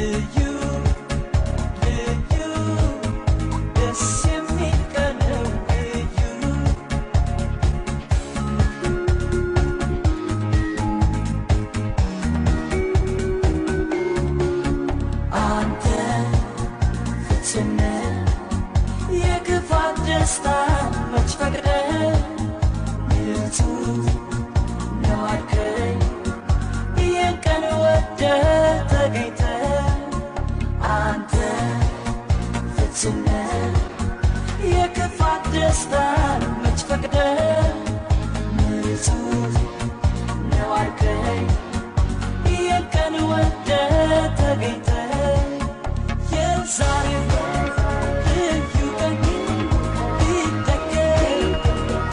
ልዩ ልዩ ደስ የሚል ቀን ነው ልዩ። አንተ ፍጹም ነህ፣ የክፋት ደስታን መች ፈቅደህ ንጹህ ነው አልከኝ፣ ይህን ቀን ወደህ ተገኝተህ። አንተ ፍጹም ነህ፣ የክፋት ደስታን